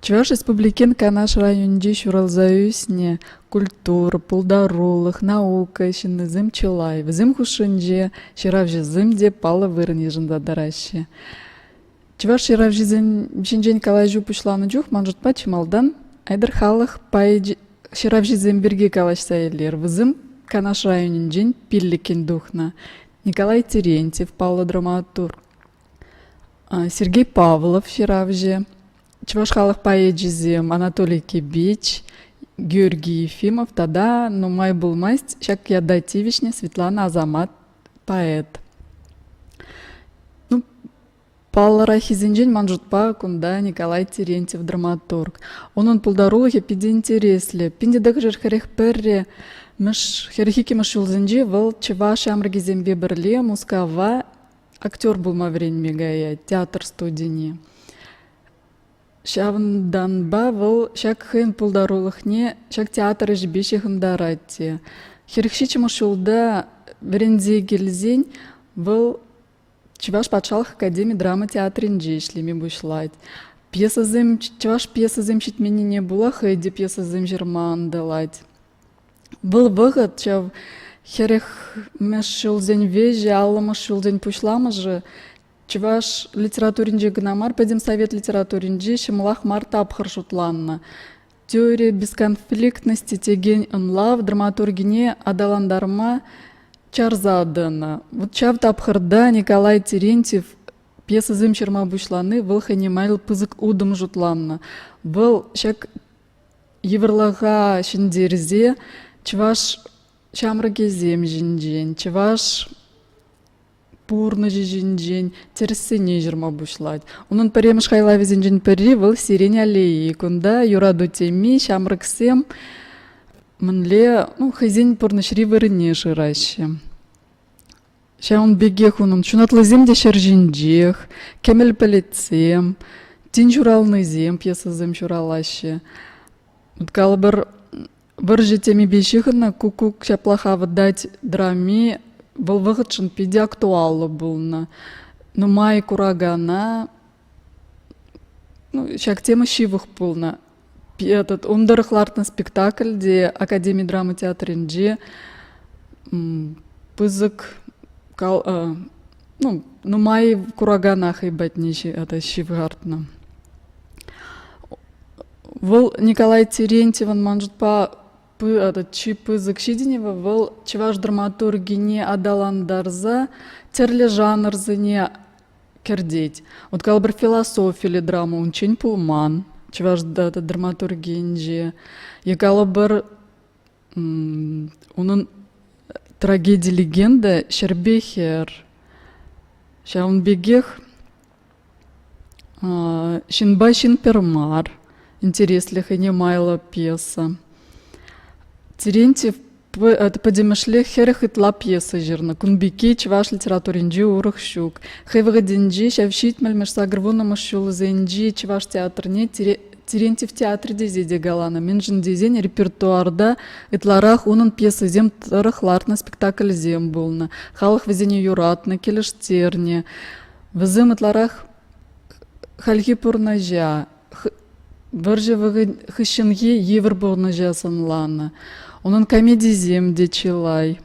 Чӑваш Республикин Канаш районӗнче ҫуралса ӳснӗ культура, пултарулӑх, наука ҫыннисем чылай. Вӗсем хушшинче ҫыравҫӑсем те паллӑ вырӑн йышӑнса тӑраҫҫӗ. Чӑваш ҫыравҫисем ҫинчен калаҫу пуҫланӑ чух ман шутпа чи малтан айтӑр халӑх ҫыравҫисем пирки калаҫса илер. Вӗсем Канаш районӗнчен пиллӗккӗн тухнӑ. Николай Терентьев паллӑ драматург, Сергей Павлов ҫыравҫӑ, чӑваш халӑх поэчӗсем Анатолий Кибеч, Георгий Ефимов тата нумай пулмасть ҫак ята тивӗҫнӗ Светлана Асамат поэт. Ну, паллӑраххисенчен ман шутпа кунта Николай Терентьев драматург. Унӑн пултарулӑхӗ питӗ интереслӗ. 1941 мӗш 42-мӗш ҫулсенче вӑл чӑваш ҫамрӑкӗсемпе пӗрле Мускава актер пулма вӗренме каять театр студине. Ҫавӑнтанпа вӑл ҫак хӑйӗн пултарулӑхне ҫак театр ӗҫӗпе ҫыхӑнтарать те. 47-мӗш ҫулта вӗренсе килсен вӑл Чӑваш патшалӑх академи драма театрӗнче ӗҫлеме пуҫлать. Пьесӑсем чӑваш пьесӑсем ҫитменнине пула хӑй те пьесӑсем ҫырма ӑнтӑлать. Вӑл вӑхӑт ҫав 40-мӗш ҫулсен вӗҫӗ, 50-мӗш ҫулсен пуҫламӑшӗ чӑваш литературинче кӑна мар, пӗтӗм совет литературинче ҫӑмӑлах мар тапхӑр шутланнӑ. Теория бесконфликтности текен ӑнлав драматургине аталантарма чарса тӑнӑ. Вот ҫав тапхӑрта Николай Терентьев пьесӑсем ҫырма пуҫлани вӑл хӑйне майлӑ пысӑк утӑм шутланнӑ. Вӑл ҫак йывӑрлӑха ҫӗнтерсе чӑваш ҫамрӑкӗсем ҫинчен, чӑваш пурнӑҫӗ ҫинчен тӗрӗссине ҫырма пуҫлать. Унӑн пӗрремӗш хайлавӗсенчен пӗри вӑл «Сирень аллейи». Кунта юрату теми ҫамрӑксем мӗнле ну, хӑйсен пурнӑҫри вырӑнне шыраҫҫӗ. Ҫавӑн пекех унӑн ҫунатлисем те ҫӗр ҫинчех, кӗмӗл пӗлӗтсем, тин ҫуралнисем пьесӑсем ҫуралаҫҫӗ. Калӑпӑр, вӑрҫӑ темипе ҫыхӑннӑ «Куккук ҫаплах авӑтать» драми вӑл вӑхӑтшӑн питӗ актуаллӑ пулнӑ. Нумай куракана ну, ҫак тема ҫывӑх пулнӑ. Этот, ун тӑрӑх лартнӑ спектакль те Академи драма театрӗнче пысӑк ну, нумай куракана хӑй патне ҫывхартнӑ. Вӑл Николай Терентьевӑн ман шутпа чи пысӑк ҫитӗнӗвӗ вӑл чӑваш драматургине аталантарса тӗрлӗ жанрсене кӗртет. Вот калӑпӑр философиллӗ драма унччен пулман чӑваш драматургийӗнче. Е калӑпӑр унӑн трагеди легенда Ҫӗрпе хӗр. Ҫавӑн пекех Ҫынпа ҫын пӗр мар интереслӗ хӑйне майлӑ пьеса. Терентьев пӗтӗмӗшле 40 ытла пьеса ҫырнӑ. Кун пекки чӑваш литературинче урӑх ҫук. Хӑй вӑхӑтӗнче ҫав ҫитмӗлмӗш сакӑрвуннӑмӗш ҫулсенчи чӑваш театрне Терентьев театрӗ тесе те каланӑ. Мӗншӗн тесен репертуарта ытларах унӑн пьесисем тӑрӑх лартнӑ спектакльсем пулнӑ. Халӑх вӗсене юратнӑ, килӗштернӗ. Вӗсем ытларах хальхи пурнӑҫа, вӑрҫӑ хыҫҫӑнхи йывӑр пурнӑҫа сӑнланӑ. Унӑн комедисем те чылай.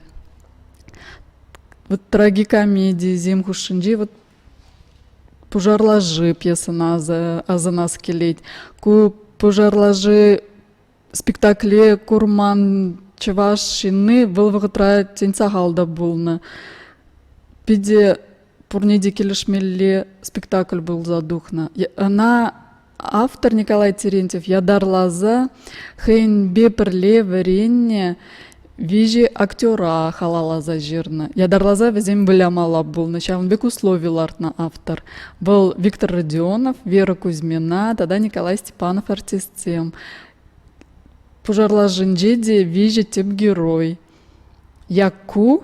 Вот трагикомедисем хушшинче вот «Пушарлаши» пьесӑна асӑнас килет. Ку «Пушарлаши» спектакле курман чӑваш ҫынни вӑл вӑхӑтра тен сахал та пулнӑ. Питӗ пурне те килӗшмелле спектакль пулса тухнӑ. Ӑна автор Николай Терентьев ятарласа хӑйӗнпе пӗрле вӗреннӗ виҫӗ актера халалласа ҫырнӑ. Ятарласа вӗсем вылямалла пулнӑ. Ҫавӑн пек услови лартнӑ автор. Вӑл Виктор Родионов, Вера Кузьмина тата Николай Степанов артистсем. Пушарлашӗнче те виҫӗ тӗп герой. Якку,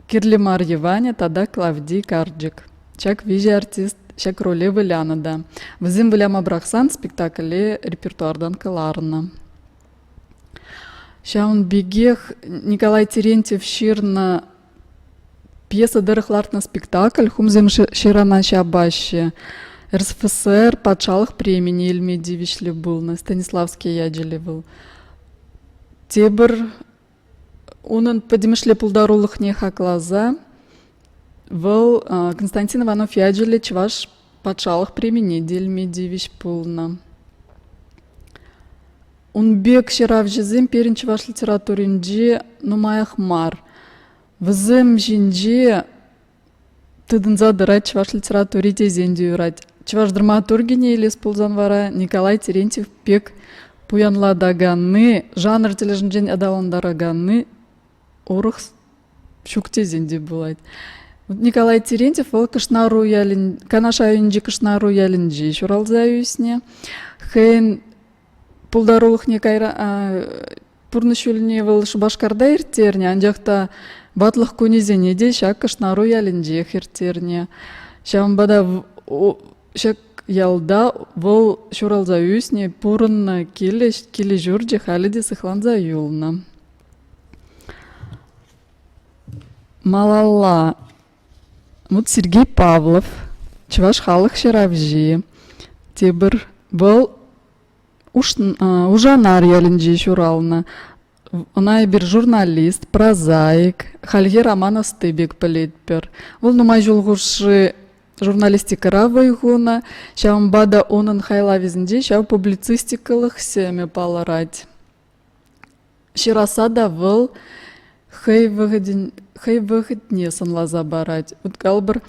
Кирлӗ мар Йӑванӗ тата Клавди карчӑк. Ҫак виҫӗ артист ҫак роле вылянӑ та. Вӗсем выляма пӑрахсан спектакле репертуартан кӑларнӑ. Ҫавӑн пекех Николай Терентьев ҫырнӑ пьеса тӑрӑх лартнӑ спектакль «Хумсем ҫырана ҫапаҫҫӗ». РСФСР патшалӑх премине илме тивӗҫлӗ пулнӑ. Станиславский ячӗллӗ вӑл. Тепӗр унӑн пӗтӗмӗшле пултарулӑхне хакласа вӑл Константин Иванов ячӗллӗ Чӑваш патшалӑх премине те илме тивӗҫ пулнӑ. Ун пек ҫыравҫӑсем пирӗн чӑваш литературинче нумаях мар. Вӗсем ҫинче тытӑнса тӑрать чӑваш литератури тесен те юрать. Чӑваш драматургине илес пулсан вара Николай Терентьев пек пуянлатаканни, жанр тӗлӗшӗнчен аталантараканни урӑх ҫук тесен те пулать. Николай Терентьев вӑл Кӑшнару ялӗн, Канаш районӗнчи Кӑшнару ялӗнче ҫуралса ӳснӗ. Хӑйӗн пултарулӑхне кайра пурнӑҫ ҫулне вӑл Шупашкарта ирттернӗ, анчах та ватлӑх кунӗсене те ҫак Кӑшнару ялӗнчех ирттернӗ. Ҫавӑнпа та ҫак ялта вӑл ҫуралса ӳснӗ, пурӑннӑ килӗ, килӗ-ҫурчӗ халӗ те сыхланса юлнӑ. Малалла вот Сергей Павлов, чӑваш халӑх ҫыравҫи, тепӗр вӑл Ушанар ялӗнче ҫуралнӑ. Ӑна эпир журналист, прозаик, хальхи роман ӑсти пек пӗлетпӗр. Вӑл нумай ҫул хушши журналистикӑра вӑй хунӑ, ҫавӑнпа та унӑн хайлавӗсенче ҫав публицистикӑлӑх сӗмӗ палӑрать. Ҫырасса та вӑл хӑй вӑхӑтӗн хӑй вӑхӑтне сӑнласа парать. Вот калӑпӑр,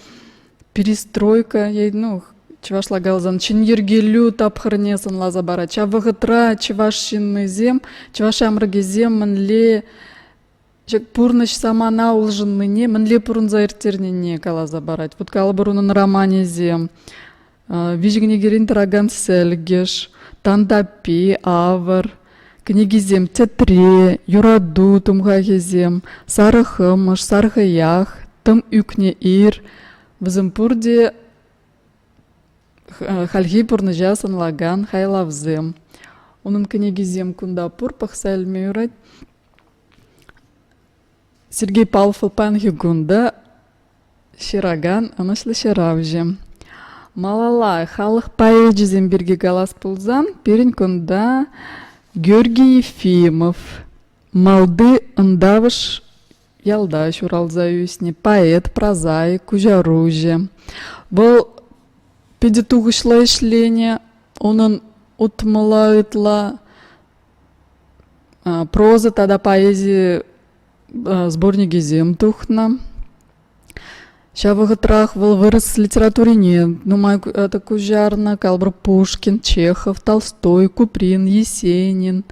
перестройка, ну, чӑвашла каласан, ҫӗнйӗркелӳ тапхӑрне сӑнласа парать. Ҫав вӑхӑтра чӑваш ҫыннисем, чӑваш ҫамрӑкӗсем мӗнле ҫак пурнӑҫ самана улшӑннине мӗнле пурӑнса ирттернине каласа парать. Вот калӑпӑр, унӑн романӗсем Виҫӗ кӗнекерен тӑракан сӗлкӗш, Тантапи, Авӑр кӗнекисем Тӗтре, Юрату тумхахӗсем, Сарӑ хӑмӑш, Сар хӑях, Тӑм ӳкнӗ ир вӗсем пурте хальхи пурнӑҫа сӑнлакан хайлавсем. Унӑн кӗнекисем кунта пур, пӑхса илме юрать. Сергей Павлов паянхи кун та Ҫыракан ӑнӑҫлӑ ҫыравҫӑ. Малалла халӑх поэчӗсем пирки калас пулсан пирӗн кунта Георгий Ефимов Малти Ӑнтавӑш ялта ҫуралса ӳснӗ поэт, прозаик, куҫаруҫӑ. Вӑл питӗ тухӑҫлӑ ӗҫленӗ, унӑн утмӑла ытла проза тата поэзи сборникӗсем тухнӑ. Ҫав вӑхӑтрах вӑл вырӑс литературине нумай куҫарнӑ. Калӑпӑр, Пушкин, Чехов, Толстой, Куприн, Есенин.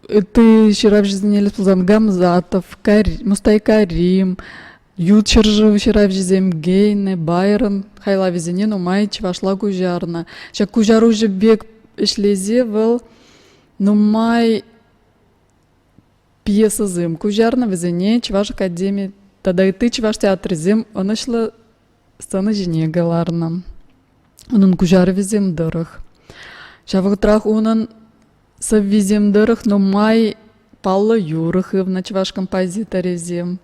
Ытти ҫыравҫӑсене илес пулсан Гамзатов, Мустай Карим, ют ҫӗршыв ҫыравҫисем Гейне, Байрон хайлавӗсене нумай чӑвашла куҫарнӑ. Ҫак куҫаруҫӑ пек ӗҫлесе вӑл нумай пьесӑсем куҫарнӑ, вӗсене Чӑваш академи тата ытти чӑваш театрӗсем ӑнӑҫлӑ сцена ҫине кӑларнӑ. Унӑн куҫарӑвӗсем тӑрӑх. Ҫав вӑхӑтрах унӑн сӑввисем тӑрӑх нумай паллӑ юрӑ хывнӑ чӑваш композиторӗсем.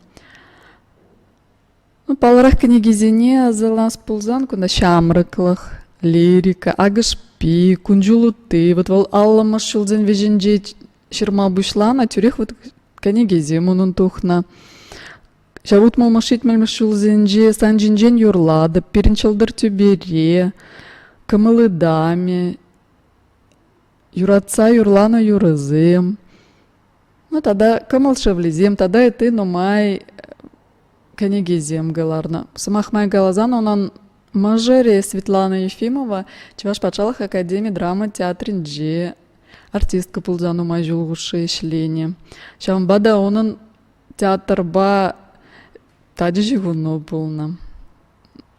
Ну, паллӑрах кӗнекисене асӑнас пулсан кунта ҫамрӑклӑх, лирика, акӑшпи, кун-ҫул утти. Вот вӑл аллӑмӗш ҫулсен вӗҫӗнче ҫырма пуҫланӑ, тӳрех вот кӗнекесем унӑн тухнӑ. Ҫав утмӑлмӗш ҫитмӗлмӗш ҫулсенче сан ҫинчен юрлатӑп, пирӗн ҫӑлтӑр тӳпере, кӑмӑл ытамӗ, юратса юрланӑ юрӑсем. Ну, тата кӑмӑл шевлисем, тата ытти нумай кӗнекесем кӑларнӑ. Сӑмах май каласан, унӑн мӑшӑрӗ Светлана Ефимова Чӑваш патшалӑх академи драма театрӗнче артистка пулса нумай ҫул хушши ӗҫленӗ. Ҫавӑнпа та унӑн театрпа тачӑ ҫыхӑну пулнӑ.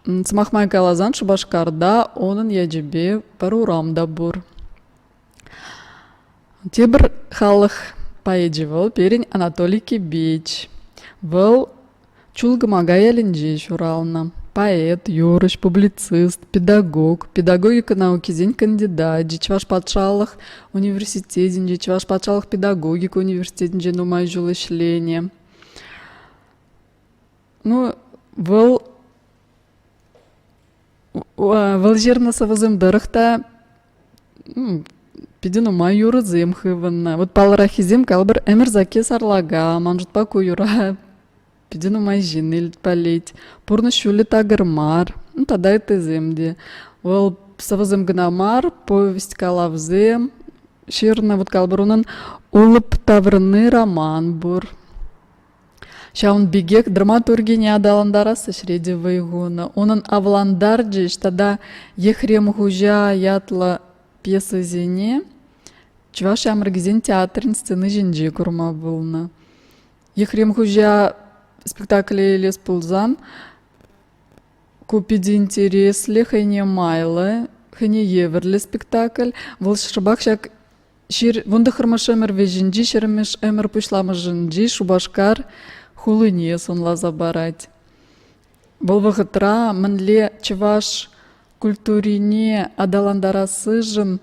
Сӑмах май каласан, Шупашкарта унӑн ячӗпе пӗр урам та пур. Тепӗр халӑх поэчӗ вӑл пирӗн Анатолий Кибеч. Вӑл Чулкӑмака ялӗнче ҫуралнӑ. Поэт, юрӑҫ, публицист, педагог, педагогика наукисен кандидачӗ, Чӑваш патшалӑх университетӗнче, Чӑваш патшалӑх педагогика университетӗнче нумай ҫул ӗҫленӗ. Ну, вӑл Вӑл ҫырнӑ сӑвӑсем тӑрӑх та питӗ нумай юрӑсем хывӑннӑ. Вот паллӑраххисем калӑпӑр «Ӗмӗр сакки сарлака», ман шутпа ку юра питӗ нумай ҫын илт-пӗлет. «Пурнӑҫ ҫулӗ такӑр мар» тата ыттисем те. Вӑл сӑвӑсем кӑна мар, повесть-калавсем ҫырнӑ. Вот калӑпӑр унӑн «Улӑп таврӑнни» роман пур. Ҫавӑн пекех драматургине аталантарас ӗҫре те вӑй хунӑ. Унӑн «Авлантарчӗҫ» тата «Ехрем хуҫа» ятлӑ пьесӑсене Чӑваш ҫамрӑкӗсен театрӗн сцени ҫинче курма пулнӑ. «Ехрем хуҫа» спектакле илес пулсан ку питӗ интереслӗ, хӑйне майлӑ, хӑйне евӗрлӗ спектакль. Вӑл шӑпах ҫак 19-мӗш ӗмӗр вӗҫӗнчи, 20-мӗш ӗмӗр пуҫламӑшӗнчи Шупашкар хулине сӑнласа парать. Вӑл вӑхӑтра мӗнле чӑваш культурине аталантарассишӗн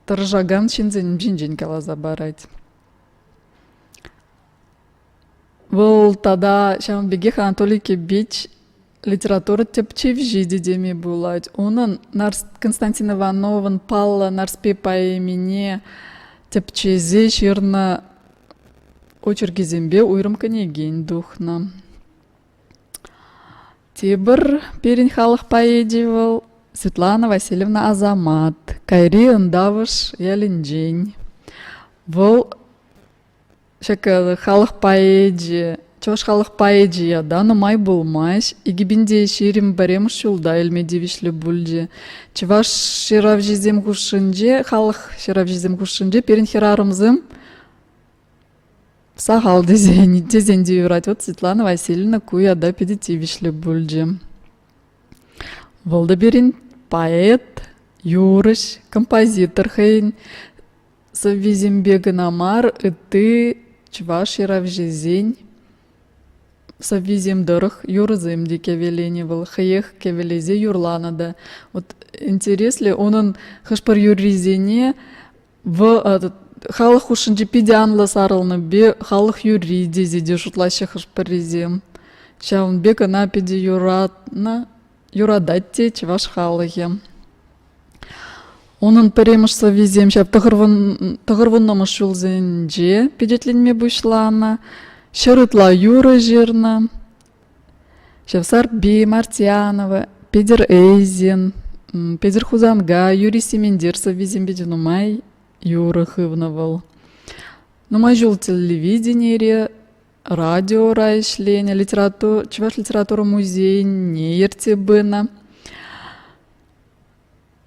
тӑрӑшакан ҫынсем ҫинчен каласа парать. Вӑл тата ҫавӑн пекех Анатолий Кебич литература тӗпчевҫи те теме пулать. Унӑн Константин Ивановӑн паллӑ Нарспи поэмине тӗпчесе ҫырнӑ очеркӗсемпе уйрӑм кӗнекен тухнӑ. Тепӗр пирӗн халӑх поэчӗ вӑл Светлана Васильевна Асамат, Кайри Ӑнтавӑш ялӗнчен. Вӑл Ҫак халӑх поэчӗ, чӑваш халӑх поэчӗ ята нумай пулмасть. 2021 ҫулта илме тивӗҫлӗ пулчӗ. Чӑваш ҫыравҫисем хушшинче, халӑх ҫыравҫисем хушшинче пирӗн хӗрарӑмсем сахал тесен, тесен те юрать. Вот Светлана Васильевна ку ята питӗ тивӗҫлӗ пулчӗ. Вӑл та пирӗн поэт, юрӑҫ, композитор хӑйӗн Сӑввисемпе кӑна мар, ытти чӑваш ҫыравҫисен сӑввисем тӑрӑх юрӑсем те кӗвӗленӗ вӑл, хӑех кӗвӗлесе юрланӑ та. Вот интереслӗ, унӑн хӑш-пӗр юррисене халӑх хушшинче питӗ анлӑ сарӑлнӑ халӑх юрри тесе те шутлаҫҫӗ хӑш-пӗрисем. Ҫавӑн пек ӑна питӗ юратнӑ, юратать те чӑваш халӑхӗ. Унӑн пӗрремӗш сӑввисем ҫав тӑхӑрвуннӑмӗш ҫулсенче пичетленме пуҫланӑ. Ҫӗр ытла юрӑ ҫырнӑ. Ҫав Сарпи, Мартьянова, Петӗр Эйзин, Петӗр Хусанкай, Юрий Сементер сӑввисем питӗ нумай юрӑ хывнӑ вӑл. Нумай ҫул телевиденире, радиора ӗҫленӗ, Чӑваш литература музейне ертсе пынӑ.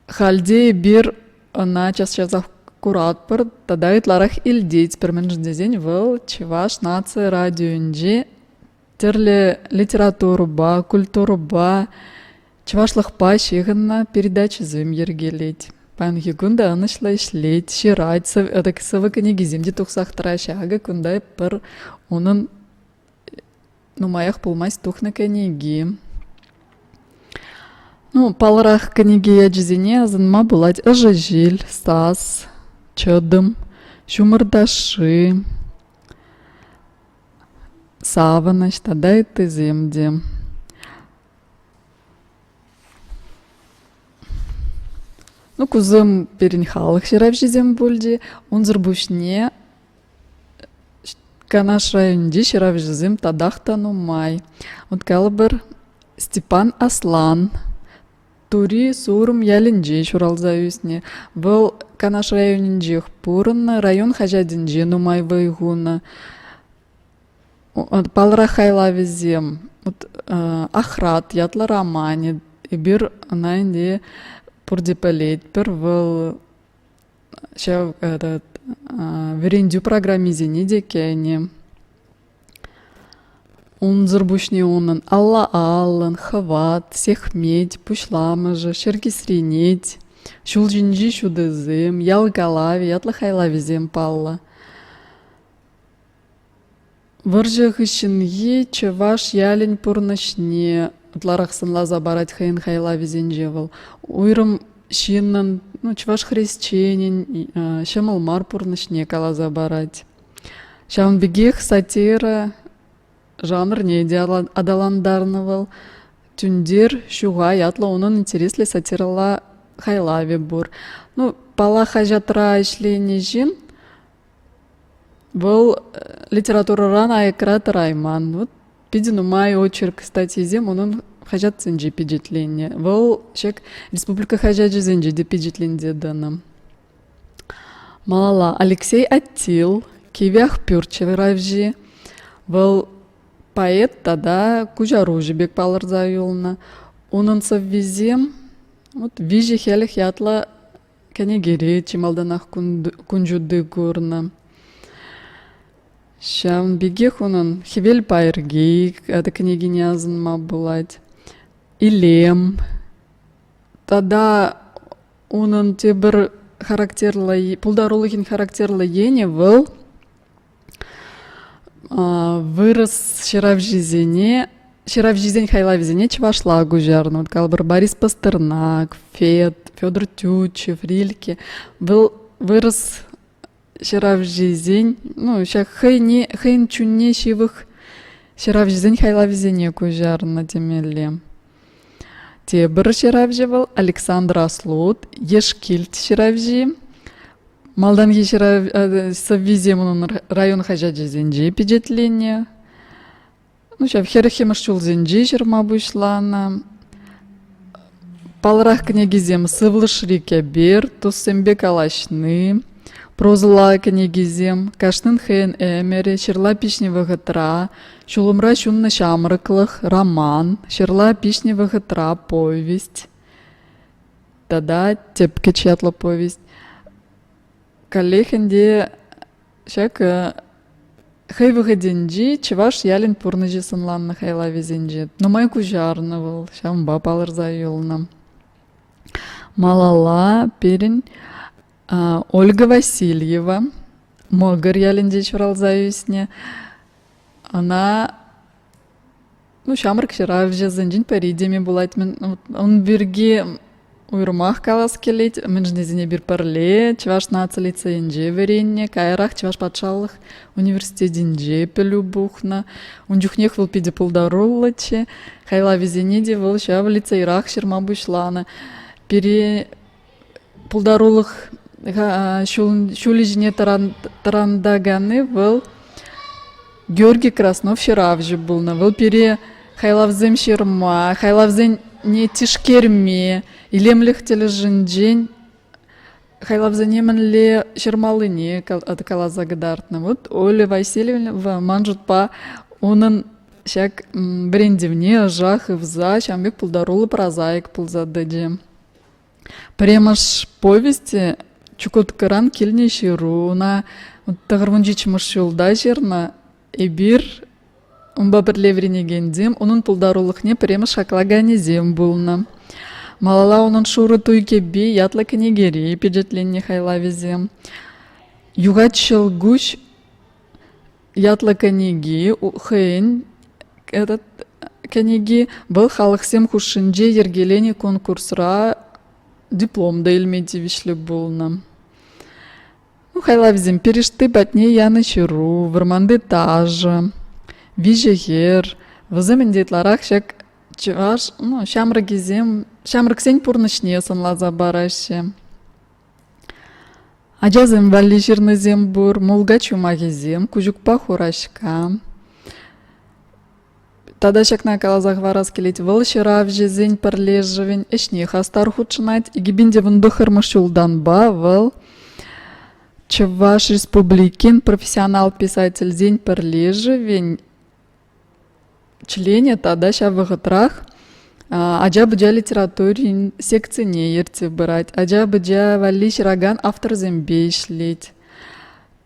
Халь те эпир ӑна час-часах куратпӑр тата ытларах илтетпӗр, мӗншӗн тесен вӑл Чӑваш наци радионче тӗрлӗ литературӑпа, культурӑпа, чӑвашлӑхпа ҫыхӑннӑ передачӑсем йӗркелет. Паянхи кун та ӑнӑҫлӑ ӗҫлет, ҫырать, сӑвӑ кӗнекисем те тухсах тӑраҫҫӗ. Акӑ кунта пӗр унӑн Нумаях пулмасть тухнӑ кӗнеки. Ну, паллӑрах кӗнеке ячӗсене асӑнма пулать Ӑшӑ ҫил, Сас, Чӑтӑм, Ҫумӑр ташши, Савӑнӑҫ тата ыттисем те. Ну, кусем пирӗн халӑх ҫыравҫисем пулчӗ. Унсӑр пуҫне Канаш районӗнчи ҫыравҫӑсем татах та нумай. Вот калӑпӑр, Степан Аслан Тури Сурӑм ялӗнче ҫуралса ӳснӗ. Вӑл Канаш районӗнчех пурӑннӑ, район хаҫатӗнче нумай вӑй хунӑ. Паллӑрах хайлавӗсем вот Ахрат ятлӑ романӗ. Эпир ӑна ӗнтӗ пурте пӗлетпӗр. Вӑл ҫав этот вӗрентӳ программисене те кӗнӗ. Унсӑр пуҫне унӑн алла-аллӑн, хӑват, сехмет, пуҫламӑшӗ, ҫӗркисренет, ҫул ҫинчи ҫутӑсем, ял калавӗ ятлӑ хайлавӗсем паллӑ. Вӑрҫӑ хыҫҫӑнхи чӑваш ялӗн пурнӑҫне ытларах сӑнласа парать хӑйӗн хайлавӗсенче вӑл. Уйрӑм ҫыннӑн, ну, чӑваш хресченӗн ҫӑмӑл мар пурнӑҫне каласа парать. Ҫавӑн пекех сатира жанрне те аталантарнӑ вӑл. Тӳнтер ҫуха ятлӑ унӑн интереслӗ сатирӑлла хайлавӗ пур. Ну, паллах, хаҫатра ӗҫленӗ ҫын вӑл литературӑран аякра тӑрайман. Вот питӗ нумай очерк статйисем унӑн хаҫатсенче пичетленнӗ. Вӑл ҫак республика хаҫачӗсенче те пичетленсе тӑнӑ. Малалла Алексей Аттил, Кивӗ Ахпӳрт ҫыравҫи. Вӑл поэт тата куҫаруҫӑ пек палӑрса юлнӑ. Унӑн сӑввисем вот «Виҫӗ хӗлӗх» ятлӑ кӗнекере чи малтанах кун ҫути курнӑ. Ҫавӑн пекех унӑн «Хӗвел пайӑрки» кӗнекине асӑнма пулать. «Илем» тата унӑн тепӗр характерлӑ пултарулӑхӗн характерлӑ енӗ вӑл вырӑс ҫыравҫисене ҫыравҫисен хайлавӗсене чӑвашла куҫарнӑ. Вот калӑпӑр, Борис Пастернак, Фет, Федор Тютчев, Рильке. Вӑл вырӑс ҫыравҫисен, ну, ҫак хӑйне, хӑйӗн чунне ҫывӑх ҫыравҫисен хайлавӗсене куҫарнӑ темелле. Тепӗр ҫыравҫӑ вӑл Александр Аслут, Ешкилт ҫыравҫи. Малтанхи ҫырав сӑввисем унӑн район хаҫачӗсенче пичетленнӗ. Ну, ҫав хӗрӗхмӗш ҫулсенче ҫырма пуҫланӑ. Паллӑрах кӗнекисем «Сывлӑшри кӗпер», «Туссемпе калаҫни», прозӑлла кӗнекисем, «Кашнин хӑйӗн ӗмӗрӗ», «Ҫырла пиҫнӗ вӑхӑтра», «Ҫулӑмра ҫуннӑ ҫамрӑклӑх», роман, «Ҫырла пиҫнӗ вӑхӑтра» повесть тата «Тӗпкӗч» ятлӑ повесть. Каллех ӗнтӗ ҫак хӑй вӑхӑтӗнчи чӑваш ялӗн пурнӑҫӗ сӑнланнӑ хайлавӗсенче нумай куҫарнӑ вӑл, ҫавӑнпа палӑрса юлнӑ. Малалла пирӗн Ольга Васильева Мӑкӑр ялӗнче ҫуралса ӳснӗ. Ӑна ну, ҫамрӑк ҫыравҫӑсенчен пӗри теме пулать. Ун пирки уйрӑмах калас килет. Мӗншӗн тесен эпир пӗрле Чӑваш наци лицейӗнче вӗреннӗ, каярах Чӑваш патшалӑх университетӗнче пӗлӳ пухнӑ. Ун чухнех вӑл питӗ пултаруллӑччӗ. Хайлавӗсене те вӑл ҫав лицейрах ҫырма пуҫланӑ. Пире пултарулӑх ҫулӗ ҫине тӑрантаканни вӑл Георгий Краснов ҫыравҫӑ пулнӑ. Вӑл пире хайлавсем ҫырма, хайлавсене тишкерме, илемлӗх тӗлӗшӗнчен хайлавсене мӗнле ҫырмаллине каласа кӑтартнӑ. Вот Оля Васильевна ман шутпа унӑн ҫак вӗрентӗвне ӑша хывса ҫавӑн пек пултаруллӑ прозаик пулса тӑчӗ. Пӗрремӗш повесть Чукоткӑран килнӗ ҫыру. Ӑна тӑхӑрвунҫиччӗмӗш ҫулта ҫырнӑ. Эпир унпа пӗрле вӗренекенсем унӑн пултарулӑхне пӗрремӗш хаклаканӗсем пулнӑ. Малалла унӑн «Шурӑ туй кӗпи» ятлӑ кӗнекере пичетленнӗ хайлавӗсем. Юхать ҫӑлкуҫ ятлӑ кӗнеки хӑйӗн этот кӗнеки вӑл халӑхсем хушшинче йӗркеленӗ конкурсра диплом та илме тивӗҫлӗ пулнӑ. Ну, хайлавсем Пирӗшти патне янӑ ҫыру, Вӑрманти ташӑ, Виҫӗ хӗр. Вӗсем ӗнтӗ ытларах ҫак чӑваш, ну, ҫамрӑкӗсем, ҫамрӑксен пурнӑҫне сӑнласа параҫҫӗ. Ачасем валли ҫырнисем пур, мулкач юмахӗсем, Куҫукпа Хураҫка. Тата ҫакна каласа хӑварас килет, вӑл ҫыравҫӑсен пӗрлешӗвӗн ӗҫне хастар хутшӑнать. 2019 ҫултанпа вӑл Чӑваш Республикин профессионал писательсен пӗрлешӗвӗн членӗ тата ҫав вӑхӑтрах ача-пӑча литературин секцине ертсе пырать, ача-пӑча валли ҫыракан авторсемпе ӗҫлет.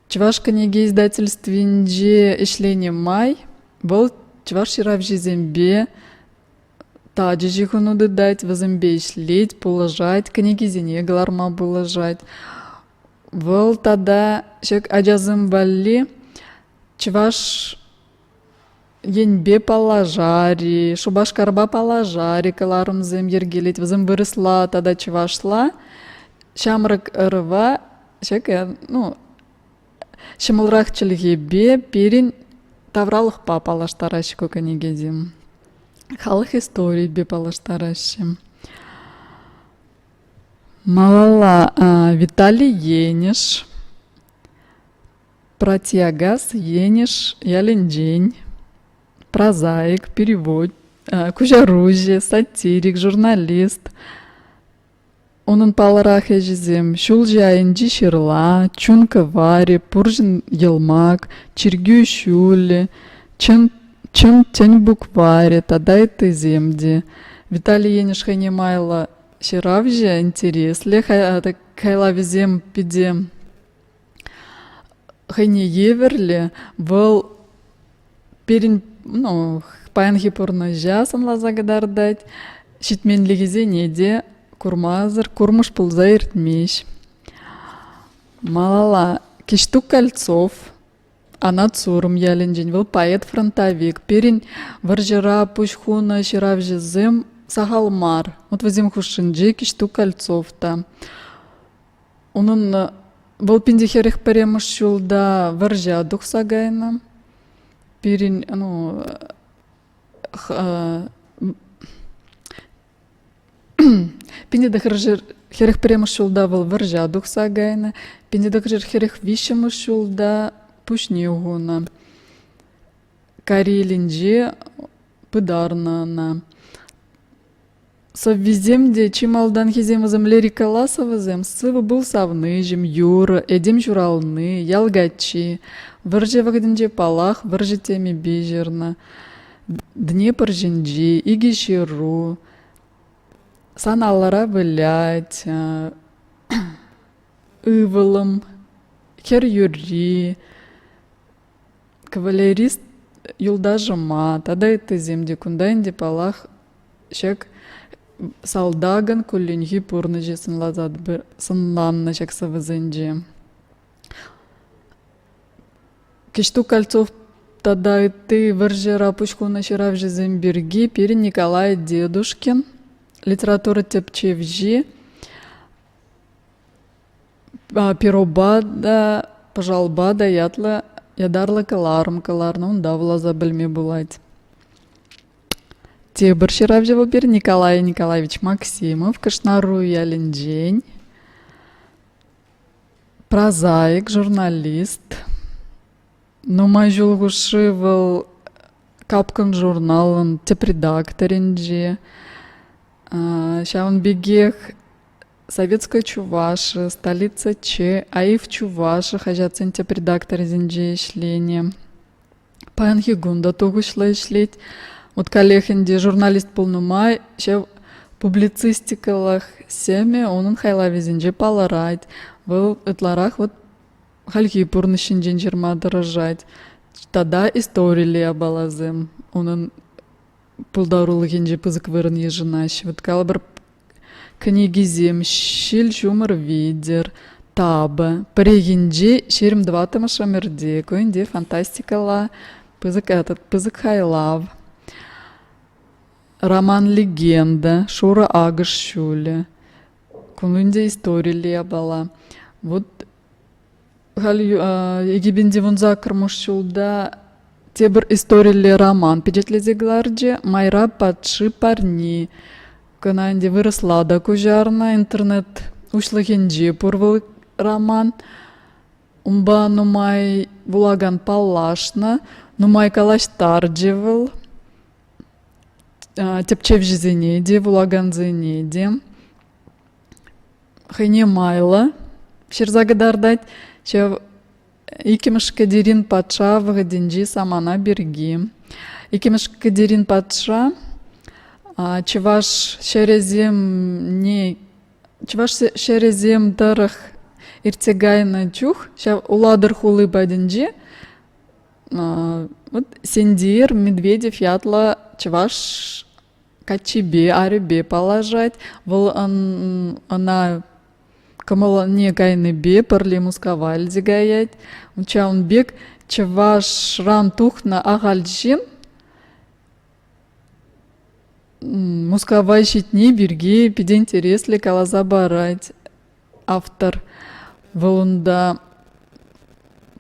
Чӑваш кӗнеке издательствинче ӗҫленӗ май вӑл чӑваш ҫыравҫисемпе тачӑ ҫыхӑну тытать, вӗсемпе ӗҫлет, пулӑшать, кӗнекисене кӑларма пулӑшать. Вӑл тата ҫак ачасем валли Чӑваш Енпе паллашар-и, Шупашкарпа паллашар-и кӑларӑмсем йӗркелет. Вӗсем вырӑсла тата чӑвашла. Ҫамрӑк ӑрӑва ҫак, ну, ҫӑмӑлрах чӗлхепе пирӗн тавралӑхпа паллаштараҫҫӗ ку кӗнекесем. Халӑх историйӗпе паллаштараҫҫӗ. Малалла Виталий Енӗш, Пратьякас Енӗш ялӗнчен, прозаик, перевод, куҫаруҫӑ, сатирик, журналист. Унӑн паллӑрах ӗҫӗсем: Ҫулҫӑ айӗнчи ҫырла, Чун кӑварӗ, Пурҫӑн йӑлмак, Чиркӳ ҫулӗ, Чӑн чӑн тӗн букварӗ тата ыттисем те. Виталий Енӗш хӑйне майлӑ ҫыравҫӑ, интереслӗ хайлавӗсем питӗ хӑйне евӗрлӗ. Вӑл пирӗн ну, паянхи пурнӑҫа сӑнласа кӑтартать, ҫитменлӗхӗсене те курмасӑр курмӑш пулса иртмест. Малалла Кӗҫтук Кольцов Анат Сурӑм ялӗнчен, вӑл поэт-фронтовик. Пирӗн вӑрҫӑра пуҫ хунӑ ҫыравҫӑсем сахал мар. Вот вӗсем хушшинче Кӗҫтук Кольцов та. Унӑн вӑл 1041 ҫулта вӑрҫа тухса кайнӑ. Пирӗн ну 1941 ҫулта вӑл вӑрҫа тухса кайнӑ, 1943 ҫулта пуҫне хунӑ. Карелинче пытарнӑ ӑна. Сӑввисем те чи малтанхисем вӗсем лирикӑлла сӑвӑсем: «Сывӑ пул, савниҫӗм», «Юрӑ», «Этем ҫурални», «Ял каччи». Вӑрҫӑ вӑхӑтӗнче, паллах, вӑрҫӑ темипе ҫырнӑ. «Днепр ҫинчи», «Икӗ ҫыру», «Сан аллӑра вылять», «Ывӑлӑм», «Хӗр юрри», Кавалерист юлташӑма тата ыттисем те кунта ӗнтӗ, паллах, ҫак салтакӑн кулленхи пурнӑҫӗ сӑнланнӑ ҫак сӑвӑсенче. Кӗҫтук Кольцов тата ытти вӑрҫӑра пуҫ хунӑ ҫыравҫӑсем пирки пирӗн Николай Дедушкин литература тӗпчевҫи Перопа та, пӑшалпа та ятлӑ ятарлӑ кӑларӑм кӑларнӑ, унта вуласа пӗлме пулать. Тепӗр ҫыравҫӑ вӑл пирӗн Николай Николаевич Максимов, Кӑшнаруй ялӗнчен. Прозаик, журналист. Нумай ҫул хушши вӑл Капкӑн журналӑн тӗп редакторӗнче. Ҫавӑн пекех Советская Чувашия, Столица Ч, АИФ Чуваши хаҫатсен тӗп редакторӗсенче ӗҫленӗ. Паянхи кун та тухӑҫлӑ ӗҫлет. Вот каллех ӗнтӗ журналист пулнӑ май ҫав публицистикӑлӑх сӗмӗ унӑн хайлавӗсенче палӑрать. Вӑл ытларах вот хальхи пурнӑҫ ҫинчен ҫырма тӑрӑшать. Тата историлле япаласем унӑн пултарулӑхӗнче пысӑк вырӑн йышӑнаҫҫӗ. Вот калӑпӑр, Кӗнекисем «Ҫил ҫумӑр витӗр», «Тапӑ», пӗррехинче 24-мӗш ӗмӗрте ку ӗнтӗ фантастикӑлла пысӑк этот пысӑк хайлав. Роман-легенда, «Шурӑ акӑш ҫулӗ», ку ӗнтӗ историлле япала. Вот Халь 2018 ҫулта тепӗр историлле роман пичетлесе кӑларчӗ «Майра патши парни». Кӑна ӗнтӗ вырӑсла та куҫарнӑ, интернет уҫлӑхӗнче пур вӑл роман. Унпа нумай вулакан паллашнӑ, нумай калаҫтарчӗ вӑл тӗпчевҫӗсене те, вулакансене те. Хӑйне майлӑ ҫырса кӑтартать ҫав иккӗмӗш Кӗтерин патша вӑхӑтӗнчи самана пирки. Иккӗмӗш Кӗтерин патша чӑваш ҫӗрӗсемне чӑваш ҫӗрӗсем тӑрӑх иртсе кайнӑ чух ҫав Улатӑр хули патӗнче вот Сендир Медведев ятлӑ чӑваш каччипе, арӗпе паллашать. Вӑл ӑна кӑмӑлне кайнипе пӗрле Мускава илсе каять. Ҫавӑн пек чӑвашран тухнӑ ахаль ҫын Мускава ҫитни пирки питӗ интереслӗ каласа парать автор. Вӑл унта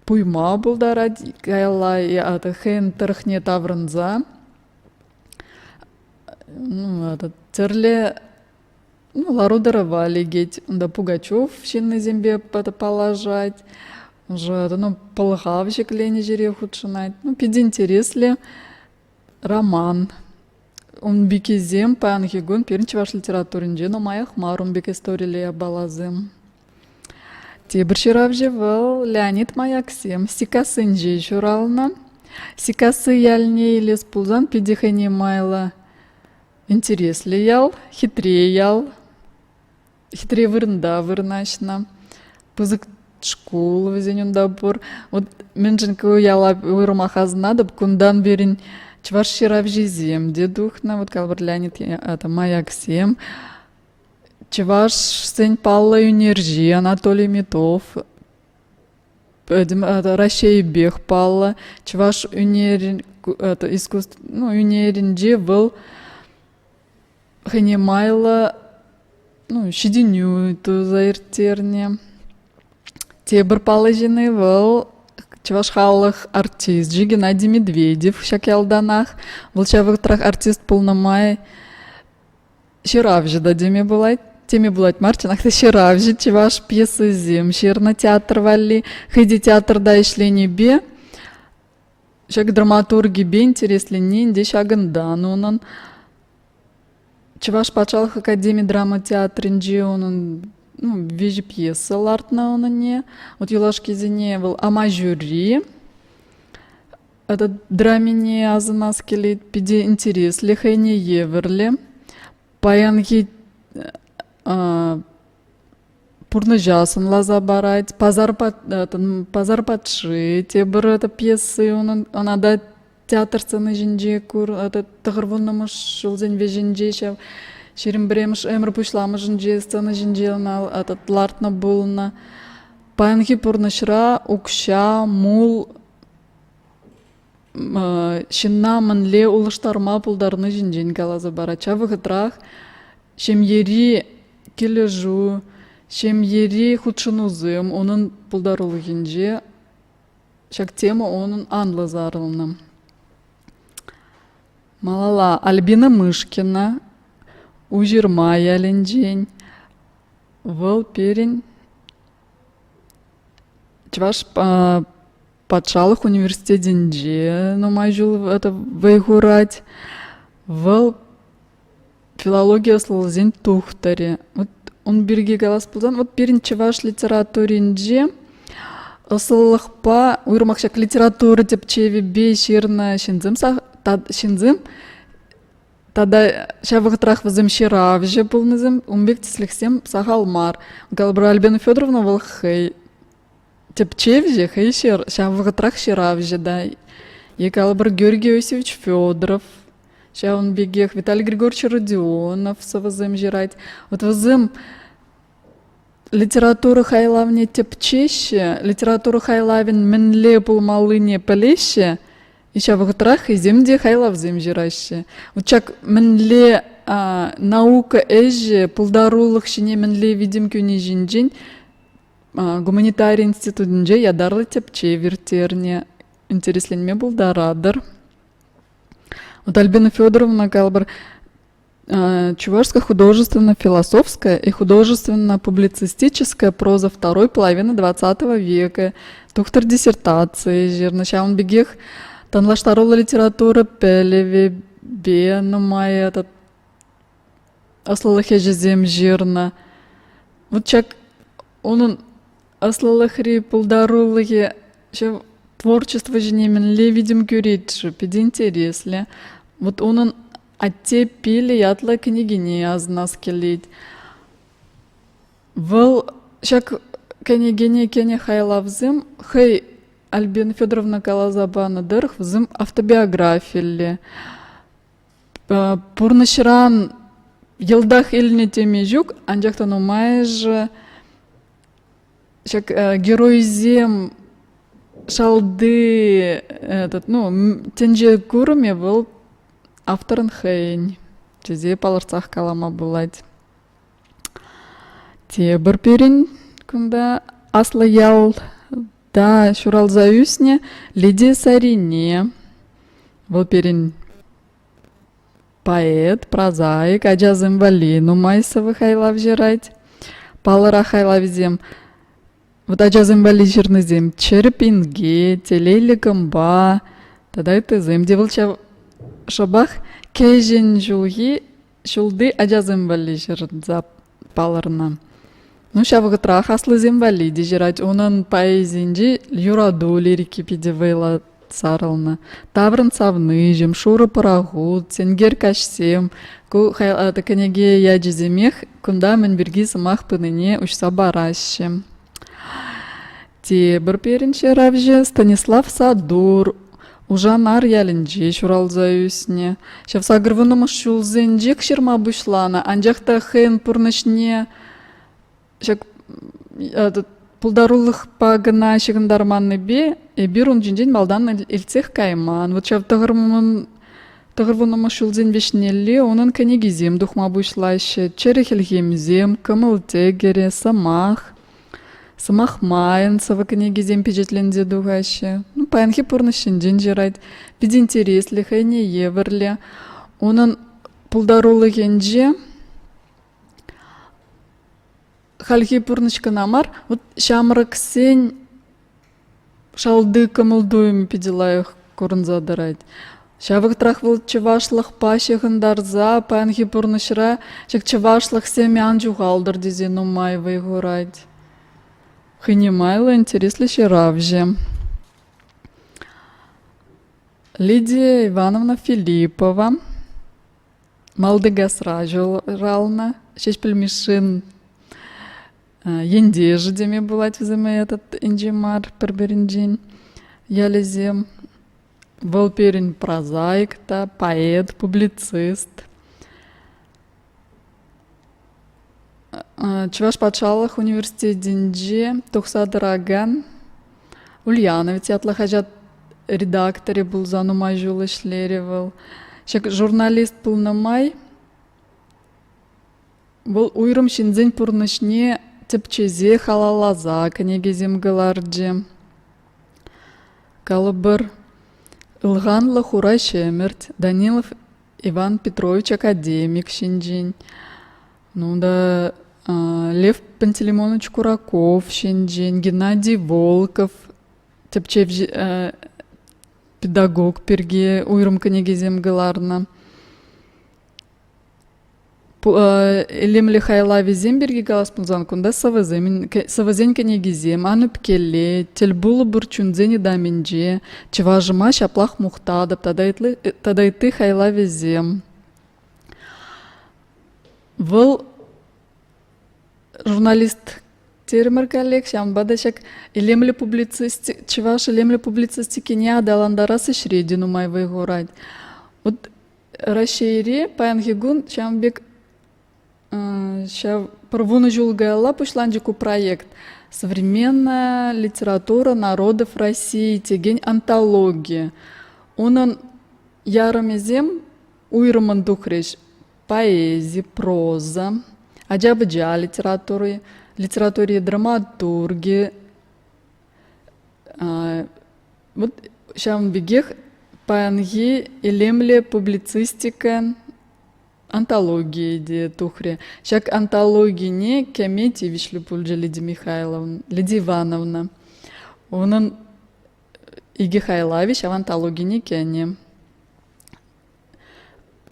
пуйма пултарать каялла хӑйӗн тӑрӑхне таврӑнса. Ну, этот, тӗрлӗ ну, лару-тӑрӑва лекет. Унта Пугачев ҫыннисемпе паллашать. Уже ну, пӑлхав ҫӗкленӗ ҫӗре хутшӑнать. Ну, питӗ интереслӗ роман. Ун пеккисем паянхи кун пирӗн чӑваш литературинче нумаях мар ун пек историлле япаласем. Тепӗр ҫыравҫӑ вӑл Леонид Маяксем Сиккассинче ҫуралнӑ. Сиккасси ялне илес пулсан питӗ хӑйне майлӑ интереслӗ ял, хитре ял. Хитре вырӑнта вырнаҫнӑ. Пысӑк шкул вӗсен унта пур. Вот мӗншӗн ку яла уйрӑмах асӑнатӑп, кунтан пирӗн чӑваш ҫыравҫисем те тухнӑ. Вот калӑпӑр Леонид это, Маяксем. Чӑвашсен паллӑ ӳнерҫи Анатолий Митов пӗтӗм Раҫҫейӗпех паллӑ. Чӑваш ӳнерӗн искусств ну, ӳнерӗнче вӑл хӑйне майлӑ ну, ҫитӗнӳ туса ирттернӗ. Тепӗр паллӑ ҫынни вӑл чӑваш халӑх артисчӗ Геннадий Медведев ҫак ялтанах. Вӑл ҫав вӑхӑтрах артист пулнӑ май ҫыравҫӑ та теме пулать. Теме пулать мар, чӑнах та ҫыравҫӑ чӑваш пьесисем ҫырнӑ театр валли. Хӑй те театрта ӗҫленипе ҫак драматургипе интересленни ӗнтӗ ҫакӑнтан унӑн. Чӑваш патшалӑх академи драма театрӗнче унӑн ну, виҫӗ пьеса лартнӑ унӑнне. Вот юлашкисене вӑл «Амаҫури», Этот драмине асӑнас килет, питӗ интереслӗ, хӑйне евӗрлӗ. Паянхи пурнӑҫа сӑнласа парать. Пасар, Пасар патши тепӗр это пьесы унӑн, ӑна та театр сцени ҫинче кур, тӑхӑрвуннӑмӗш ҫулсен вӗҫӗнче ҫав 21-мӗш ӗмӗр пуҫламӑшӗнче сцена ҫинче ӑна этот лартнӑ пулнӑ. Паянхи пурнӑҫра укҫа, мул ҫынна мӗнле улӑштарма пултарни ҫинчен каласа парать. Ҫав вӑхӑтрах ҫемьери килӗшӳ, ҫемьери хутшӑнусем унӑн пултарулӑхӗнче ҫак тема унӑн анлӑ сарӑлнӑ. Малалла Альбина Мышкина Уҫырма ялӗнчен. Вӑл пирӗн Чӑваш патшалӑх университетӗнче нумай ҫул это вӑй хурать. Вӑл филологи ӑслӑлӑхӗсен тухтӑрӗ. Вот ун пирки калас пулсан, вот пирӗн чӑваш литературинче ӑслӑлӑхпа, уйрӑмах ҫак литература тӗпчевӗпе ҫырнӑ ҫынсем ҫынсем тата ҫав вӑхӑтрах вӗсем ҫыравҫӑ пулнисем, ун пек тӗслӗхсем сахал мар. Калӑпӑр, Альбина Федоровна вӑл хӑй тӗпчевҫӗ, хӑй ҫав вӑхӑтрах ҫыравҫӑ та. Е калӑпӑр, Георгий Иосифович Федоров, ҫавӑн пекех Виталий Григорьевич Родионов сӑвӑсем ҫырать. Вот вӗсем литература хайлавне тӗпчеҫҫӗ, литература хайлавӗн мӗнле пулмаллине пӗлеҫҫӗ, и ҫав вӑхӑтрах хӑйсем те хайлавсем ҫыраҫҫӗ. Вот ҫак мӗнле наука ӗҫӗ пултарулӑх ҫине мӗнле витӗм кӳни ҫинчен гуманитари институтӗнче ятарлӑ тӗпчев ирттернӗ. Интересленме пултаратӑр. Вот Альбина Федоровна калӑпӑр, Чувашская художественно-философская и художественно-публицистическая проза второй половины XX века, тухтӑр диссертацийӗ ҫырнӑ. Ҫавӑн пекех танлаштаруллӑ литература пӗлӗвӗпе нумай этот ӑслӑлӑх ӗҫӗсем ҫырнӑ. Вот ҫак унӑн ӑслӑлӑхри пултарулӑхӗ ҫав творчество ҫине мӗнле витӗм кӳрет-ши? Питӗ интереслӗ. Вот унӑн «Атте пилӗ» ятлӑ кӗнекине асӑнас килет. Вӑл ҫак кӗнекене кӗнӗ хайлавсем хӑй Альбина Федоровна каласа панӑ тӑрӑх вӗсем автобиографиллӗ. Пурнӑҫран йӑлтах илнӗ теме ҫук, анчах та нумайӑшӗ ҫак геройсем шалти этот, ну, тӗнче курӑмӗ вӑл авторӑн хӑйӗн тесе палӑртсах калама пулать. Тепӗр пирӗн кунта аслӑ ялта ҫуралса ӳснӗ Лидия Сарине. Вӑл пирӗн. Поэт, прозаик, ачасем валли нумай сӑвӑ хайлав ҫырать. Паллӑрах хайлавӗсем вот ачасем валли ҫырнисем «Чӗрӗп инке», «Телейлӗ кӑмпа» тата ыттисем те вӑл ҫав шӑпах кӗҫӗн ҫулхи ҫулти ачасем валли ҫырса палӑрнӑ. Ну, ҫав вӑхӑтрах аслисем валли те ҫырать. Унӑн поэзийӗнчи юрату лирики питӗ вӑйлӑ сарӑлнӑ. Таврӑн савниҫӗм, шурӑ пӑрахут, сенкер каҫсем. Ку кӗнеке ячӗсемех кунта мӗн пирки сӑмах пынине уҫса параҫҫӗ. Тепӗр пирӗн ҫыравҫӑ Станислав Садур Ушанар ялӗнче ҫуралса ӳснӗ. Ҫав сакӑрвуннӑмӗш ҫулсенчех ҫырма пуҫланӑ, анчах та хӑйӗн пурнӑҫне ҫак пултарулӑхпа кӑна ҫыхӑнтарманнипе эпир ун ҫинчен малтан илтсех кайман. Вот ҫав тӑхӑрвуннӑмӗш ҫулсен вӗҫнелле унӑн кӗнекисем тухма пуҫлаҫҫӗ: «Чӗрӗ хӗлхемсем», «Кӑмӑл тӗкӗрӗ», «Сӑмах». Сӑмах майӑн сӑвӑ кӗнекисем пичетленсе тухаҫҫӗ. Ну, паянхи пурнӑҫ ҫинчен ҫырать. Питӗ интереслӗ, хӑйне евӗрлӗ. Унӑн пултарулӑхӗнче хальхи пурнӑҫ кӑна мар, вот ҫамрӑксен шалти кӑмӑл-туйӑмӗ питӗ лайӑх курӑнса тӑрать. Ҫав вӑхӑтрах вӑл чӑвашлӑхпа ҫыхӑнтарса паянхи пурнӑҫра ҫак чӑвашлӑх сӗмӗ ан ҫухалтӑр тесе нумай вӑй хурать. Хӑйне майлӑ интереслӗ ҫыравҫӑ. Лидия Ивановна Филиппова Малтикасра ҫуралнӑ. Ҫеҫпӗл Мишшин ентешӗ теме пулать вӗсем этот инҫе мар пӗр-пӗринчен ялӗсем. Вӑл пирӗн прозаик та, поэт, публицист. Чӑваш патшалӑх университетӗнче тухса тӑракан Ульяновец ятлӑ хаҫат редакторӗ пулса нумай ҫул ӗҫлерӗ вӑл. Ҫак журналист пулнӑ май вӑл уйрӑм ҫынсен пурнӑҫне тӗпчесе халалласа кӗнекесем кӑларчӗ. Калӑпӑр, Ылханлӑ хура ҫӗмӗрт, Данилов Иван Петрович академик ҫинчен, ну да, Лев Пантелеймонович Кураков ҫинчен, Геннадий Волков тӗпчевҫӗ педагог пирки уйрӑм кӗнекесем кӑларнӑ. Илемлӗ хайлавӗсем пирки калас пулсан кунта сӑвӑсем, сӑвӑсен кӗнекисем Ан ӳпкеле, Тӗлпулӑпӑр чунсен ытамӗнче, Чӑвашӑма ҫаплах мухтатӑп тата ытти хайлавӗсем. Вӑл журналист терӗмӗр каллех, ҫавӑнпа та ҫак илемлӗ публицист чӑваш илемлӗ публицистикине аталантарас ӗҫре те нумай вӑй хурать. Вот Раҫҫейре паянхи кун ҫавӑн пек ҫав пӗр вунӑ ҫул каялла пуҫланчӗ ку проект «Современная литература народов России» текен антологи. Унӑн ярӑмӗсем уйрӑммӑн тухрӗҫ. Поэзи, проза, ача-пӑча литератури, литератури, драматурги. Вот ҫавӑн пекех паянхи илемлӗ публицистика антологийӗ те тухрӗ. Ҫак антологине кӗме тивӗҫлӗ пулчӗ Лидия Михайловна, Лидия Ивановна. Унӑн икӗ хайлавӗ ҫав антологине кӗнӗ.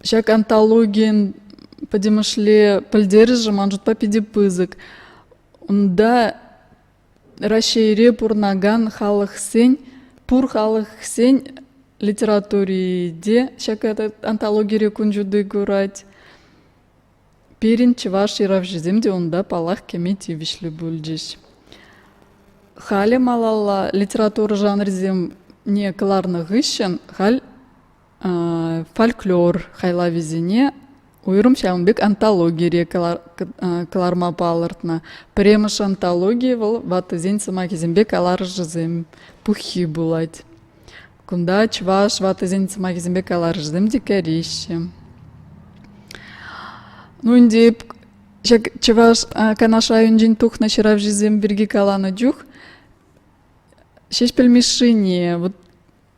Ҫак антологин пӗтӗмӗшле пӗлтерӗшӗ ман шутпа питӗ пысӑк. Унта Раҫҫейре пурӑнакан халӑхсен, пур халӑхсен литератури те ҫак антологире кун ҫути курать. Пирӗн чӑваш ҫыравҫисем те унта, паллах, кӗме тивӗҫлӗ пулчӗҫ. Халӗ малалла литература жанрӗсемне кӑларнӑ хыҫҫӑн халь фольклор хайлавӗсене уйрӑм ҫавӑн пек антологире кӑларма палӑртнӑ. Пӗрремӗш антологи вӑл ваттисен сӑмахӗсемпе каларӑшӗсем пуххи пулать. Кунта чӑваш ваттисен сӑмахӗсемпе каларӑшӗсем те кӗреҫҫӗ. Ну ӗнтӗ эп ҫак Чӑваш Канаш районӗнчен тухнӑ ҫыравҫӑсем пирки каланӑ чух Ҫеҫпӗл Мишшине вот.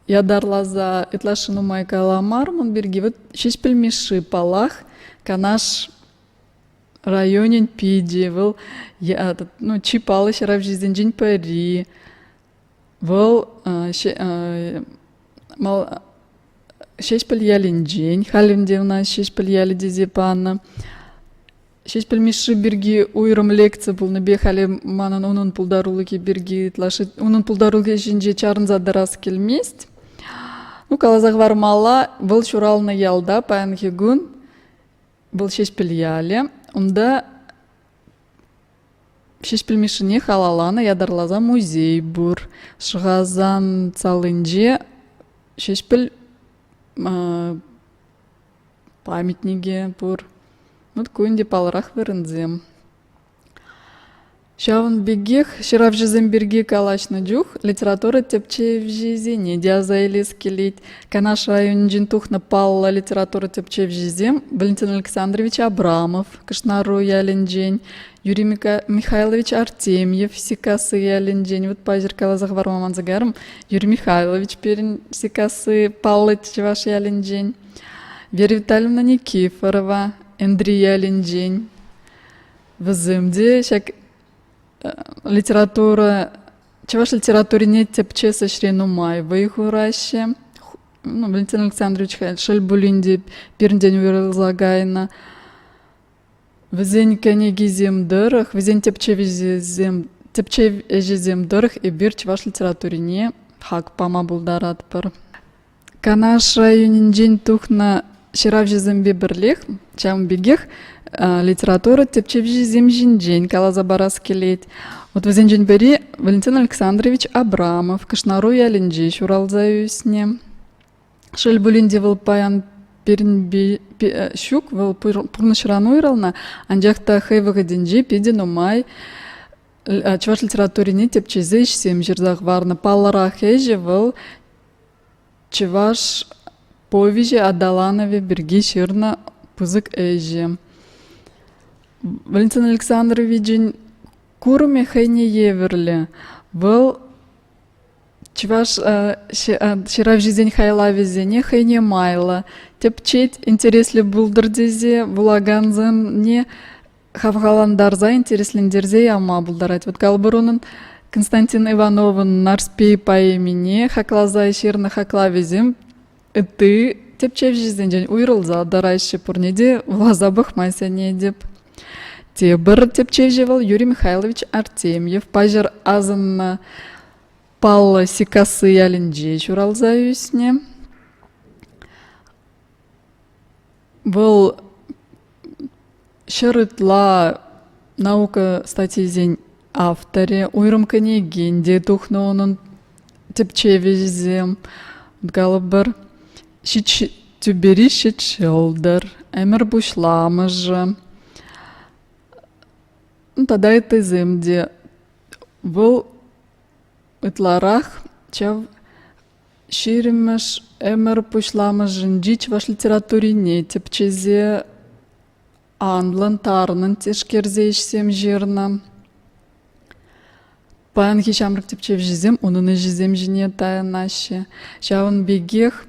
ятарласа ытлашши нумай каламарӑм ун пирки. Вот Ҫеҫпӗл Мишши, паллах, Канаш районӗн пичӗ. Вӑл ну, чи паллӑ ҫыравҫисенчен пӗри. Вӑл Ҫеҫпӗл ялӗнчен, халь ӗнтӗ ӑна Ҫеҫпӗл ялӗ тесе панӑ. Ҫеҫпӗл Мишши пирки уйрӑм лекци пулнипе халӗ манӑн унӑн пултарулӑхӗ пирки ытлашши унӑн пултарулӑхӗ ҫинче чарӑнса тӑрас килмест. Ну, каласа хӑвармалла, вӑл ҫуралнӑ ялта паянхи кун вӑл Ҫеҫпӗл ялӗ. Унта Ҫеҫпӗл Мишшине халалланӑ ятарласа музей пур. Шӑхасан салинче Ҫеҫпӗл памятникӗ пур. Вот ку ӗнтӗ паллӑрах вырӑнсем. Ҫавӑн пекех ҫыравҫӑсем пирки калаҫнӑ чух литература тӗпчевҫисене те аса илес килет. Канаш районӗнчен тухнӑ паллӑ литература тӗпчевҫисем Валентин Александрович Абрамов Кӑшнаруй ялӗнчен, Юрий Михайлович Артемьев Сиккасси ялӗнчен, вот паҫӑр каласа хӑварма манса кайрӑм, Юрий Михайлович пирӗн Сиккасси паллӑ чӑваш ялӗнчен, Вера Витальевна Никифорова Энтри ялӗнчен. Вӗсем те ҫак литература, чӑваш литературине тӗпчес ӗҫре нумай вӑй хураҫҫӗ. Ну, Валентин Александрович шел пулин те пирӗнтен уйрӑлса кайнӑ. Вӗсен кӗнекисем тӑрӑх, вӗсен тӗпчевӗсем, тӗпчев ӗҫӗсем тӑрӑх эпир чӑваш литературине хак пама пултаратпӑр. Канаш районӗнчен тухнӑ ҫыравҫӑсемпе пӗрлех ҫавӑн пекех литература тӗпчевҫисем ҫинчен каласа парас килет. Вот вӗсенчен пӗри Валентин Александрович Абрамов Кӑшнаруй ялӗнче ҫуралса ӳснӗ. Шел пулин те вӑл паян пирӗнпе ҫук, вӑл пурнӑҫран уйрӑлнӑ, анчах та хӑй вӑхӑтӗнче питӗ нумай чӑваш литературине тӗпчесе ӗҫсем ҫырса хӑварнӑ. Паллӑрах ӗҫӗ вӑл Чӑваш повеҫӗ аталанӑвӗ пирки ҫырнӑ пысӑк ӗҫӗ. Валентин Александровичӑн курӑмӗ хӑйне евӗрлӗ. Вӑл чӑваш ҫыравҫисен хайлавӗсене хӑйне майлӑ тӗпчет, интереслӗ пултӑр тесе вулакансене хавхалантарса, интереслентерсе яма пултарать. Вот калӑпӑр унӑн Константин Ивановӑн Нарспи поэмине хакласа ҫырнӑ хаклавӗсем ытти тӗпчевҫӗсенчен уйрӑлса тӑраҫҫӗ, пурне те вуласа пӑхма сӗнетӗп. Тепӗр тӗпчевҫӗ вӑл Юрий Михайлович Артемьев. Паҫӑр асӑннӑ паллӑ Сиккасси ялӗнче ҫуралса ӳснӗ. Вӑл 100 ытла наука статйисен авторӗ, уйрӑм кӗнекен те тухнӑ унӑн тӗпчевӗсем. Калӑпӑр, ҫич тӳпери ҫич ҫӑлтӑр, ӗмӗр пуҫламӑшӗ тата ыттисем те. Вӑл ытларах ҫав Ҫирӗммӗш ӗмӗр пуҫламӑшӗнчи чӑваш литературине тӗпчесе анлӑн, тарӑнӑн тишкерсе ӗҫсем ҫырнӑ. Паянхи ҫамрӑк тӗпчевҫӗсем унӑн ӗҫӗсем ҫине таянаҫҫӗ. Ҫавӑн пекех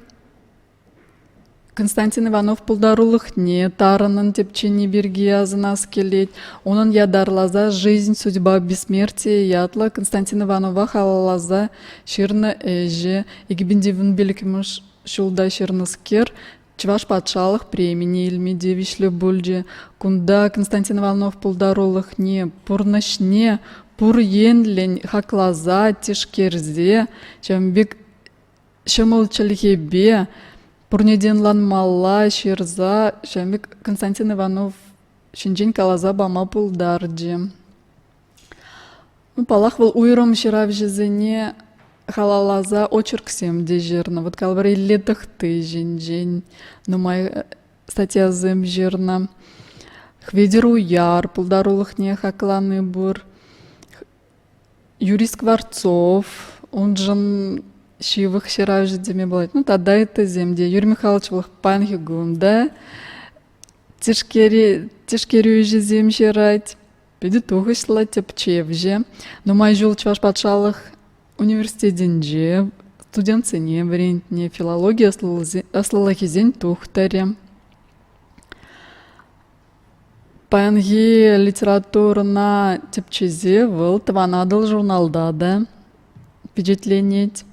Константин Иванов пултарулӑхне тарӑнӑн тӗпчени пирки асӑнас килет. Унӑн ятарласа «Жизнь, судьба, бессмертие» ятлӑ Константин Иванова халалласа ҫырнӑ ӗҫӗ 2015 ҫулта ҫырнӑскер Чӑваш патшалӑх премине илме тивӗҫлӗ пулчӗ. Кунта Константин Иванов пултарулӑхне, пурнӑҫне пур енлӗн хакласа, тишкерсе ҫавӑн пек ҫӑмӑл чӗлхепе пурне те ӑнланмалла ҫырса ҫавӑн пек Константин Иванов ҫинчен каласа пама пултарчӗ. Ну, паллах, вӑл уйрӑм ҫыравҫӑсене халалласа очерксем те ҫырнӑ. Вот калӑпӑр, Илле Тӑхти ҫинчен нумай статьясем ҫырнӑ. Хветӗр Уяр пултарулӑхне хаклани пур. Юрий Скворцов уншӑн ҫывӑх ҫыравҫӑ теме пулать. Ну, тата ыттисем те. Юрий Михайлович вӑл паянхи кун та тишкерӳ ӗҫӗсем ҫырать. Питӗ тухӑҫлӑ тӗпчевҫӗ. Нумай ҫул Чӑваш патшалӑх университетӗнче Студентсене вӗрентнӗ, филологи ӑслӑлӑхӗсен тухтӑрӗ. Паянхи литературӑна тӗпчесе вӑл «Тӑван Атӑл» журналта та пичетленет.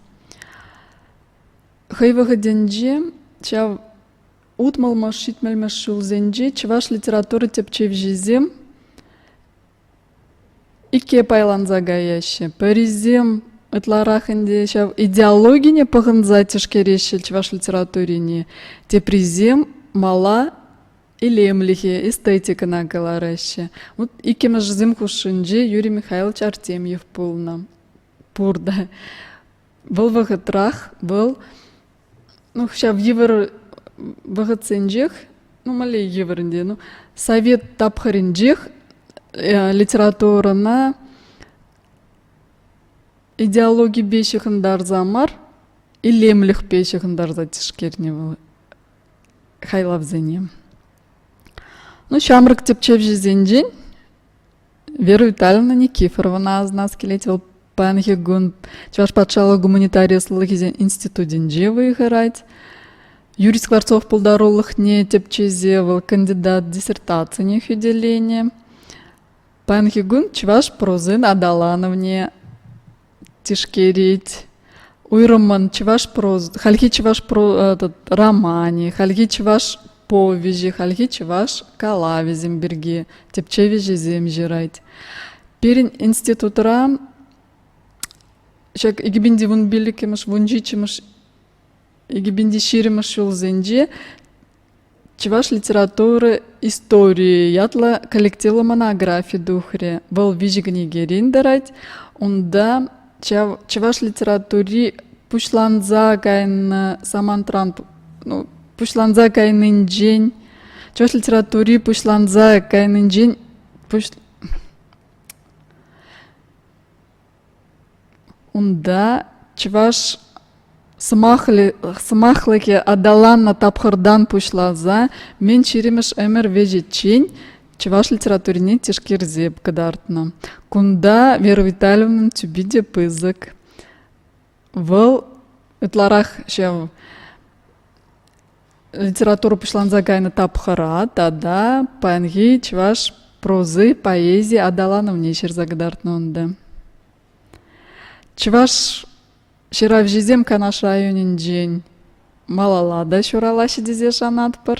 Хӑй вӑхӑтӗнче ҫав 60-мӗш, 70-мӗш ҫулсенче чӑваш литература тӗпчевҫисем икке пайланса каяҫҫӗ. Пӗрисем ытларах ӗнтӗ ҫав идеологине пӑхӑнса тишкереҫҫӗ чӑваш литературине, теприсем мала илемлӗхе, эстетикӑна кӑлараҫҫӗ. Вот иккӗмӗшӗсем хушшинче Юрий Михайлович Артемьев пулнӑ. Пур та. Вӑл вӑхӑтрах вӑл ну, ҫав йывӑр вӑхӑтсенчех, ну, мӗнле йывӑр ӗнтӗ, ну, совет тапхӑрӗнчех литературӑна идеологипе ҫыхӑнтарса мар, илемлӗхпе ҫыхӑнтарса тишкернӗ вӑл хайлавсене. Ну, ҫамрӑк тӗпчевҫӗсенчен Вера Витальевна Никифоровӑна асӑнас килет. Вӑл паянхи кун Чӑваш патшалӑх гуманитари ӑслӑлӑхӗсен институтӗнче вӑй хурать. Юрий Скворцов пултарулӑхне тӗпчесе вӑл кандидат диссертацине хӳтӗленӗ. Паянхи кун чӑваш прозин аталанӑвне тишкерет. Уйрӑммӑн чӑваш проз, хальхи чӑваш этот, романӗ, хальхи чӑваш повеҫӗ, хальхи чӑваш калавӗсем пирки тӗпчев ӗҫӗсем ҫырать. Пирӗн институтра ҫак 2015-мӗш, 17-мӗш, 2020-мӗш ҫулсенче Чӑваш литература историйӗ ятлӑ коллективлӑ монографи тухрӗ. Вӑл виҫӗ кӗнекерен тӑрать. Унта ҫав чӑваш литератури пуҫланса кайнӑ самантран, ну, пуҫланса кайнинчен, чӑваш литератури пуҫланса кайнинчен пуҫ Унта чӑваш сӑмахлӑхӗ аталаннӑ тапхӑртан пуҫласа мӗн ҫирӗммӗш ӗмӗр вӗҫӗччен чӑваш литературине тишкерсе кӑтартнӑ. Кунта Вера Витальевнӑн тӳпи те пысӑк. Вӑл ытларах ҫав литература пуҫланса кайнӑ тапхӑра тата паянхи чӑваш прози, поэзи аталанӑвне ҫырса кӑтартнӑ унта. Чӑваш ҫыравҫисем Канаш районӗнчен малалла та ҫуралаҫҫӗ тесе шанатпӑр.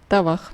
Тавах.